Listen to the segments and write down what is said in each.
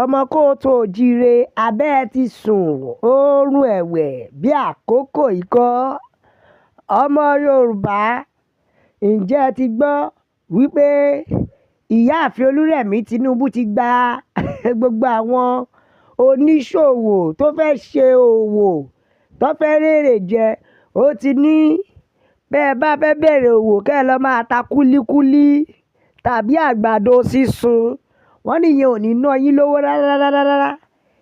Ọmọ kóòtù òjíire, abẹ́ ẹ ti sùn oorun ẹ̀wẹ̀ bí àkókò ikọ́. Ọmọ Yorùbá, ǹjẹ́ ẹ ti gbọ́ wípé Ìyáàfin Olúrẹ̀mí Tinubu ti gba gbogbo àwọn oníṣòwò tó fẹ́ ṣe òwò, tó fẹ́ rere jẹ? Ó ti ní bẹ́ ẹ bá fẹ́ bẹ̀rẹ̀ òwò, kí ẹ lọ máa ta kúlíkúlí tàbí àgbàdo sísun. Wọ́n ní ìyẹn ò ní ná yín lówó rárá rárá,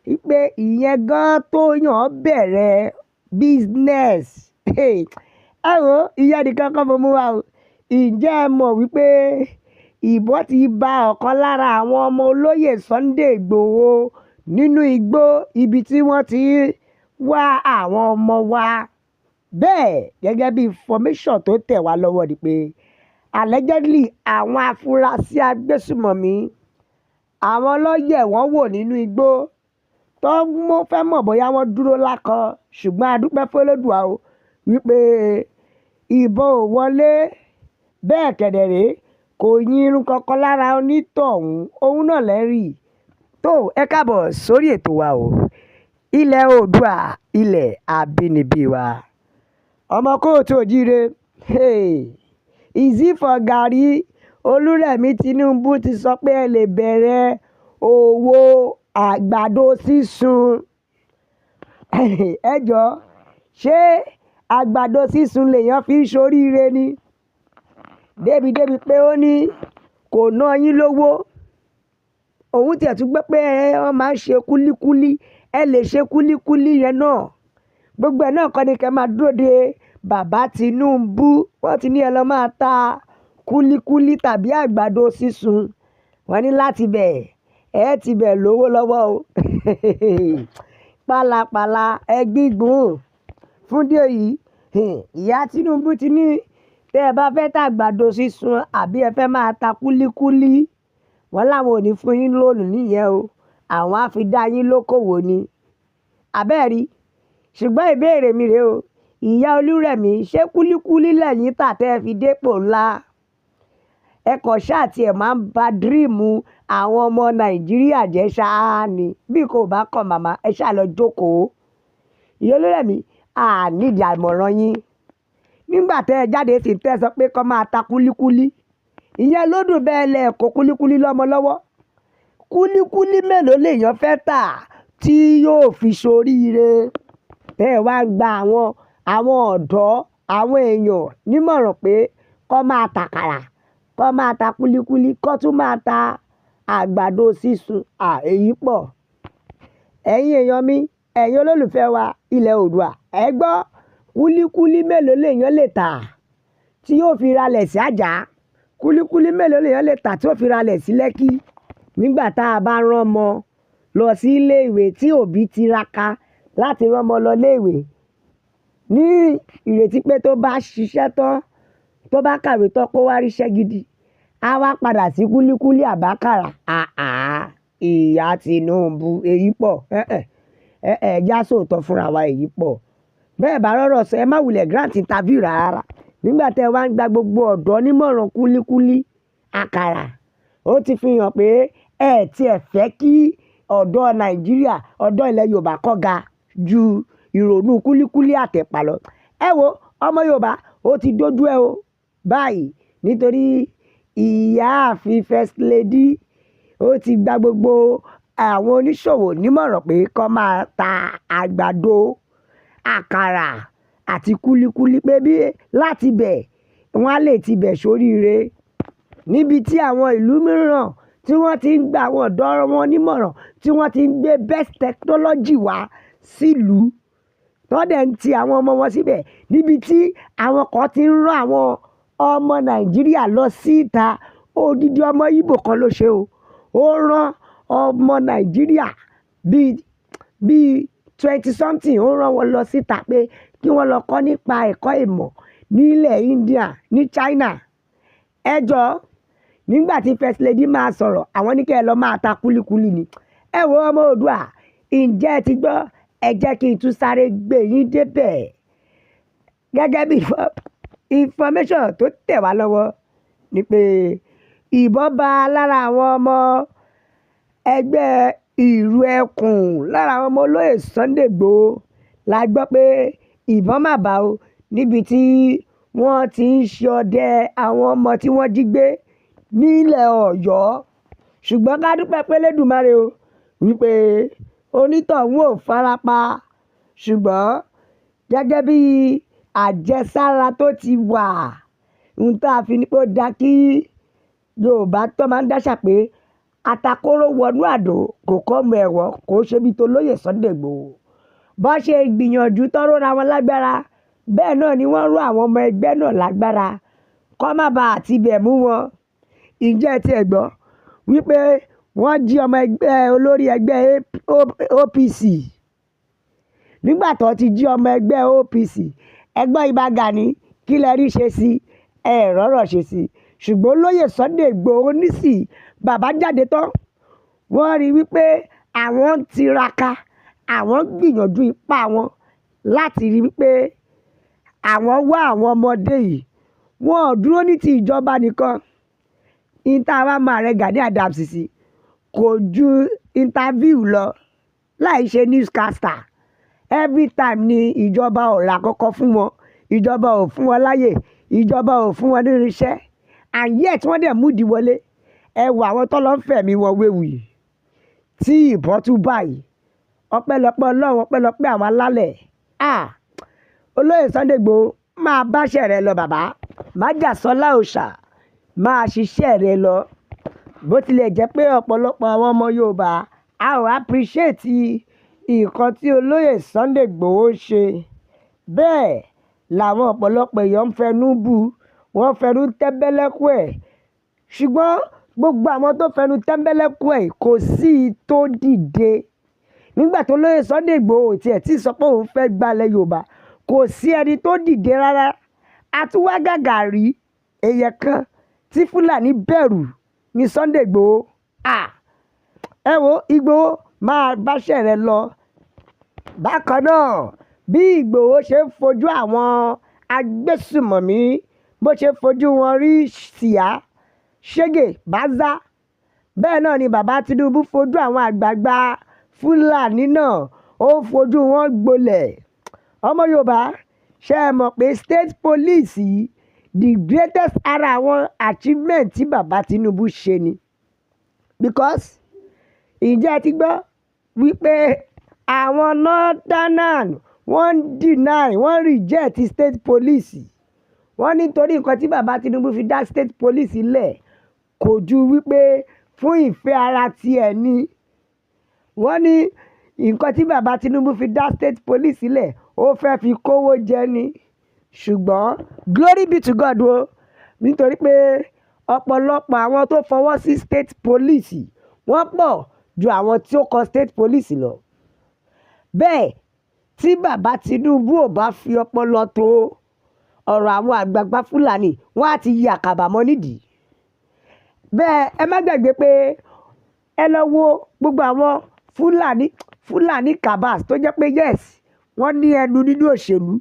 wípé ìyẹn gan tó yàn bẹ̀rẹ̀ business. Ẹ wo, ìyẹn nìkan kọ́ mo mú wá o. Ǹjẹ́ ẹ mọ̀ wípé ìbọn ti bá ọ̀kan lára àwọn ọmọ olóyè Sunday Igboho nínú igbó ibi tí wọ́n ti ń wá àwọn ọmọ wa? Bẹ́ẹ̀ gẹ́gẹ́ bí information tó tẹ̀ wá lọ́wọ́ ni pé allegedly àwọn afurasí agbésùmọ̀mí, àwọn ló yẹ̀ wọ́n wò nínú igbó tó fẹ́ mọ̀ bóyá wọ́n dúró lákọ. Ṣùgbọ́n a dúpẹ́ fún Olódùà o wípé ìbọn ò wọlé. Bẹ́ẹ̀ kẹ̀dẹ̀ kò yin irun kankan lára onítọ̀hún, òun náà lẹ́rìí. Tó ẹ káàbọ̀ sórí ètò wa o. Ilẹ̀ Oòduà, ilẹ̀ abínibí wa. Ọmọ kóòtù òjíire, hey, is it for garri? Olúrẹ̀mí Tinubu ti sọ pé ẹ lè bẹ̀rẹ̀ òwò àgbàdo sísun. Ẹ jọ, ṣé àgbàdo sísun lèèyàn fi ń ṣoríire ni? Débi débi pé ó ní kò ná yín lówó. Òun tiẹ̀ tún gbọ́ pé wọ́n máa ń ṣe kúlíkúlí. Ẹ lè ṣe kúlíkúlí yẹn náà. Gbogbo ẹ̀ náà kọ́ ni kí ẹ máa dúró de bàbá Tinubu. Wọ́n ti ní ẹ lọ máa ta kúlíkúlí tàbí àgbàdo sísun. Wọ́n ní láti bẹ̀, ẹ ti bẹ̀ lówó lọ́wọ́ o. Pálapàla ẹ gbígbùn. Fún ìdí èyí, ìyá Tinubu ti ní tí ẹ bá fẹ́ ta àgbàdo sísun àbí ẹ fẹ́ máa ta kúlíkúlí, wọ́n láwọn ò ní fún yín lóònù níyẹn o. Àwọn á fi dá yín lókòwò ni. Àbẹ́ẹ̀rí. Ṣùgbọ́n ìbéèrè mi rè o. Ìyá Olúrẹ̀mí, ṣé kúlíkúlí lẹ́yìn tà tí ẹ fi dépò ńlá? Ẹ kàn ṣáà tí ẹ máa ń ba dream àwọn ọmọ Nàìjíríà jẹ́ ṣáá ni. Bí kò bá kan màmá, ẹ ṣá lọ jókòó. Ìyá Olúrẹ̀mí, a need àìmọ̀ràn yín. Nígbà tí ẹ jáde sí tẹ́ sọ pé kó máa ta kúlíkúlí. Ìyẹn ló dùn bẹ́ẹ̀ lẹ kó kúlíkúlí lọ́mọ lọ́wọ́. Kúlíkúlí mélòó lèèyàn fẹ́ tà tí yóò fi ṣoríire? Tẹ́ ẹ wá ń gba àwọn ọ̀dọ́, àwọn èèyàn nímọ̀ràn pé kó máa ta àkàrà, kó máa ta kúlíkúlí, kó tún máa ta àgbàdo sísun. À, èyí pọ̀. Ẹ̀yin èèyàn mi, ẹ̀yin olólùfẹ́ wa, ilẹ̀ Oòduà, ẹ gbọ́, kúlíkúlí mélòó lèèyàn lè tà tí yóò fi ra lẹ̀ sí Ajah? Kúlíkúlí mélòó lèèyàn lè tà tí yóò fi ra lẹ̀ sí Lekki? Nígbà tá a bá rán ọmọ lọ sí ilé ìwé tí òbí tiraka láti rán ọmọ lọ ilé ìwé ní ìrètí pé tó bá ṣiṣẹ́ tán, tó bá kàwé tán kó wá ríṣẹ́ gidi, á wá padà sí kúlíkúlí àbákàrà. Àáà, ìyá Tinubu, èyí pọ̀. Ẹ̀ ẹ̀ ẹ já sóòótọ́ fúnra wa, èyí pọ̀. Bẹ́ẹ̀ bá rọ̀rọ̀ sọ, ẹ má wulẹ̀ grant interview rárá. Nígbà tí ẹ wá ń gba gbogbo ọ̀dọ́ nímọ̀ràn kúlíkúlí, àkàrà, ó ti fi hàn pé ẹ tí ẹ fẹ́ kí ọ̀dọ́ Nàìjíríà, ọ̀dọ́ ilẹ̀ Yorùbá kó ga ju ìrònú kúlíkúlí àtẹ̀pà lọ. Ẹ wo, ọmọ Yorùbá, ó ti dójú ẹ o báyìí nítorí ìyáàfin First Lady ó ti gba gbogbo àwọn oníṣòwò nímọ̀ràn pé kó máa ta àgbàdo, àkàrà àti kúlíkúlí, pé bí láti bẹ̀ wọ́n á lè ti bẹ̀ ṣoríire. Níbi tí àwọn ìlú mìíràn tí wọ́n ti ń gba àwọn ọ̀dọ́ wọn nímọ̀ràn, tí wọ́n ti ń gbé best technology wá sílùú, tó dẹ̀ ń ti àwọn ọmọ wọn síbẹ̀. Níbi tí àwọn kan ti ń rán àwọn ọmọ Nàìjíríà lọ síta. Odidi ọmọ Igbo kan ló ṣe o. Ó rán ọmọ Nàìjíríà bí 20 something, ó rán wọn lọ síta pé kí wọ́n lọ kọ́ nípa ẹ̀kọ́ ìmọ̀ nílẹ̀ India, ní China. Ẹ jọ, nígbà tí First Lady máa sọ̀rọ̀, àwọn ní kí ẹ lọ máa ta kúlíkúlí ni. Ẹ wo, ọmọ Oòduà, ǹjẹ́ ẹ ti gbọ́? Ẹ jẹ́ kí n tún sáré gbé yín débẹ̀. Gẹ́gẹ́ bí information tó tẹ̀ wá lọ́wọ́ ni pé ìbọn bá lára àwọn ọmọ ẹgbẹ́ Ìrù Ẹkùn lára àwọn ọmọ olóyè Sunday Igboho la gbọ́ pé ìbọn má bá o níbi tí wọ́n ti ń ṣọdẹ àwọn ọmọ tí wọ́n jí gbé nílẹ̀ Ọ̀yọ́. Ṣùgbọ́n ká dúpẹ́ pé Elédùmarè o wípé onítọ̀hún ò farapa. Ṣùgbọ́n gẹ́gẹ́ bí àjẹsára tó ti wà, ohun tí a fi ní pé ó dá kí Yorùbá tó máa ń dáṣà pé atakóró wọnú àdó kò kọ́ ọmọ ẹ̀wọ̀n, kò ṣe bí tolóyè Sunday Igboho. Bó ṣe gbìyànjú tó rọra wọn lágbára, bẹ́ẹ̀ náà ni wọ́n ró àwọn ọmọ ẹgbẹ́ náà lágbára kó má ba à ti bẹ̀ mú wọn. Ǹjẹ́ ẹ ti ẹ̀ gbọ́ wípé wọ́n jí ọmọ ẹgbẹ́ olórí ẹgbẹ́ OPC? Nígbà tó ti jí ọmọ ẹgbẹ́ OPC, ẹgbọ́n Ìbà Gani, kí lẹ rí ṣe sí? Ẹ rọ́rọ̀ ṣe sí. Ṣùgbọ́n olóyè Sunday Igboho nísì bàbá jáde tán. Wọ́n rí wípé àwọn ń tiraka, àwọn ń gbìyànjú ipá wọn láti rí wípé àwọn wá àwọn ọmọdé yìí. Wọn ò dúró ní ti ìjọba nìkan. Ìta wa mọ ààrẹ Gani Adams sí kò ju interview lọ láì ṣe newscaster. Every time ni ìjọba ò rà kọ́kọ́ fún wọn, ìjọba ò fún wọn láyè, ìjọba ò fún wọn ní irinṣẹ́. And yet wọ́n dẹ̀ mú ìdí wọlé. Ẹ wo àwọn tó lọ ń fẹ̀mí wọn wéwu yìí tí ìbọn tún báyìí. Ọpẹ́lọpẹ́ Ọlọ́run, ọpẹ́lọpẹ́ àwọn alálẹ̀. Ah! Olóyè Sunday Igboho, máa báṣẹ́ rẹ lọ bàbá. Májàsọ́lá òòṣà, máa ṣiṣẹ́ rẹ lọ. Bó tilẹ̀ jẹ́ pé ọ̀pọ̀lọpọ̀ àwọn ọmọ Yorùbá a ò appreciate nǹkan tí olóyè Sunday Igboho ṣe. Bẹ́ẹ̀ làwọn ọ̀pọ̀lọpọ̀ èèyàn ń fẹnu bu, wọ́n fẹnu tẹ́ńbẹ́lẹ́kú ẹ̀. Ṣùgbọ́n gbogbo àwọn tó fẹnu tẹ́ńbẹ́lẹ́kú ẹ̀ kò sí tó dìde. Nígbà tó olóyè Sunday Igboho tí ẹ̀ tí sọ pé òun fẹ́ gbalẹ̀ Yorùbá, kò sí ẹni tó dìde rárá. A tún wá gàgà rí èèyàn kan tí Fúlàní bẹ̀rù ní Sunday Igboho. Ah! Ẹ wo Igboho, máa báṣẹ́ rẹ lọ. Bákan náà, bí Igboho ṣe ń fojú àwọn agbésùmọ̀mí, bó ṣe ń fojú wọn rí síá, ṣége, bàzá. Bẹ́ẹ̀ náà ni bàbá Tinubu fojú àwọn àgbààgbà Fúlàní náà, ó fojú wọn gbolẹ̀. Ọmọ Yorùbá, ṣé ẹ mọ̀ pé state police yìí, the greatest ara àwọn achievement tí bàbá Tinubu ṣe ni? Because ǹjẹ́ ẹ ti gbọ́ wípé àwọn northerners wọ́n deny, wọ́n reject state police? Wọ́n ní torí nǹkan tí bàbá Tinubu fi dá state police lẹ̀ kò ju wípé fún ìfẹ́ ara ti ẹ̀ ni. Wọ́n ní nǹkan tí bàbá Tinubu fi dá state police lẹ̀, ó fẹ́ fi kówó jẹ ni. Ṣùgbọ́n glory be to God o, nítorí pé ọ̀pọ̀lọpọ̀ àwọn tó fọwọ́ sí state police wọ́n pọ̀ ju àwọn tí ó kọ state police lọ. Bẹ́ẹ̀ tí bàbá Tinubu ò bá fi ọpọlọ tó ọ̀rọ̀ àwọn àgbààgbà Fúlàní, wọ́n á ti yí àkàbà mọ́ nídìí. Bẹ́ẹ̀ ẹ má gbàgbé pé ẹ lọ wo gbogbo àwọn Fúlàní, Fúlàní cabals tó jẹ́ pé yes, wọ́n ní ẹnu nínú òṣèlú.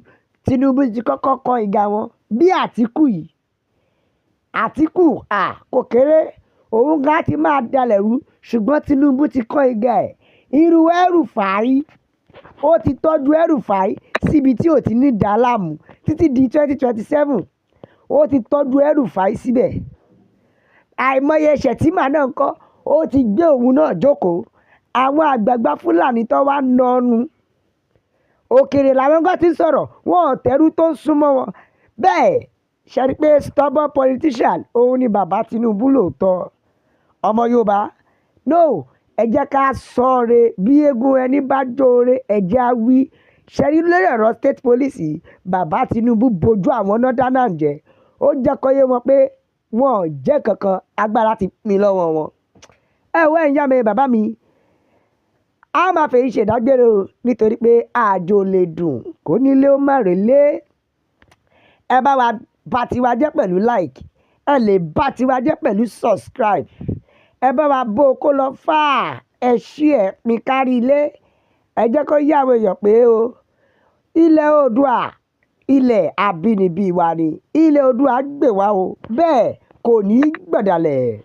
Tinubu ti kọ́kọ́ kọ ìgà wọn bí Àtíkù yìí. Àtíkù, à, kò kéré, òun gan ti máa dalẹ̀ rú, ṣùgbọ́n Tinubu ti kọ́ ìgà ẹ̀. Irú El-Rufai, ó ti tọ́jú El-Rufai síbi tí ò ti ní dá láàmú títí di 2027. Ó ti tọ́jú El-Rufai síbẹ̀. Àìmọye Shettima náà ńkọ́, ó ti gbé òun náà jókòó. Àwọn àgbààgbà Fúlàní tó wá nánú. Òkèrè làwọn kan tí ń sọ̀rọ̀, wọ́n ò tẹ́rù tó ń súnmọ́ wọn. Bẹ́ẹ̀ ṣe rí pé stubborn politician òun ni bàbá Tinubu lóòótọ́. Ọmọ Yorùbá, no, ẹ jẹ́ ká sọ̀rẹ́ bí eégún ẹni bá jóore, ẹ jẹ́ á wí. Ṣé rí lórí ọ̀rọ̀ state police yìí, bàbá Tinubu bojú àwọn northerners jẹ́. Ó jẹ́ kó yé wọn pé wọn ò jẹ́ kankan, agbára ti pín lọ́wọ́ wọn. Ẹ wo ẹ̀yin ìyá mi, bàbá mi, a máa fèyí ṣe ìdágbére o nítorí pé àjò lè dùn kó nílé ó má relé. Ẹ bá wa bá tiwa jẹ́ pẹ̀lú like, ẹ lè bá tiwa jẹ́ pẹ̀lú subscribe. Ẹ bá wa bó kó lọ fà, ẹ share, pín kárí ilé. Ẹ jẹ́ kó yé àwọn èèyàn pé o, ilẹ̀ Oòduà, ilẹ̀ abínibí wa ni. Ilẹ̀ Oòduà gbè wá o, bẹ́ẹ̀ kò ní gbọ̀dàlẹ̀.